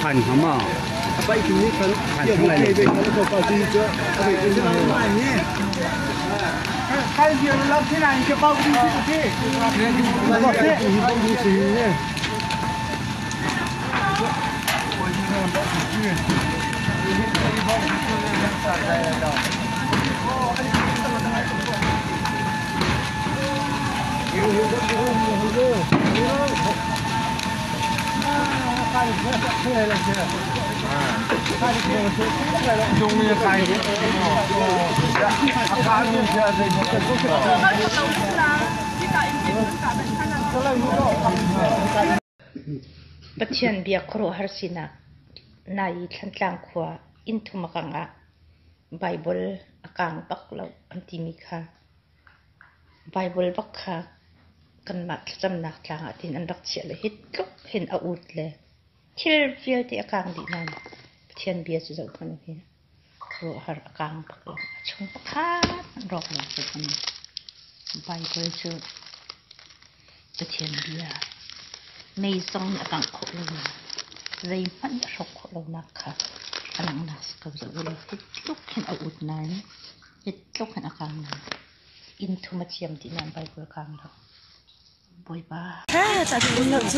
Phan hnga ma? Phan thang lai lo. Pathian bia khuaruahhar sinak nai i Thlantlang khua inn thum a kangh ah Baibal a kang bak lo an timi kha Baibal bak kha kanmah thlacamnak tlang ah tin an rak chiah le hi tluk hin a ut le thil vialte a kang dih nain Pathian bia cu zoh hmanh u hi khuaruahhar a kang bak lo. A chung pakhat hmanh rawk lo cu kan Baibal cu Pathian bia mei zong nih a kangh khawh lonak, zeihmanh nih a hrawk khawh lonak kha a langhnak si ko zoh u law hi tluk hin a ut nain hi tluk hin a kang nain inn thum a thiam ti nain Baibal kang lo. Bawipa. Pathian bia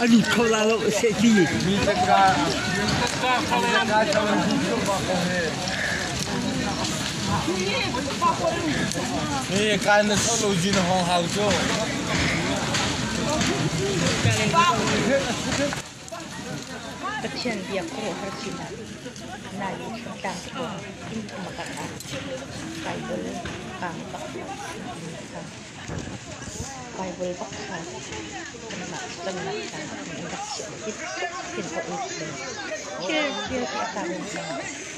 A lut kho la lo seh ti. Hi kan na so lo jin hong hau cu. Pathian biak khuaruahhar sinak nai i thlantlang khua inn thum a karh ah Baibal kang bak lo timi kha Baibal bak kha kanmah thlacamnak tlang ah an rak chiah i tluk in a ut le thil vialte a kang dih.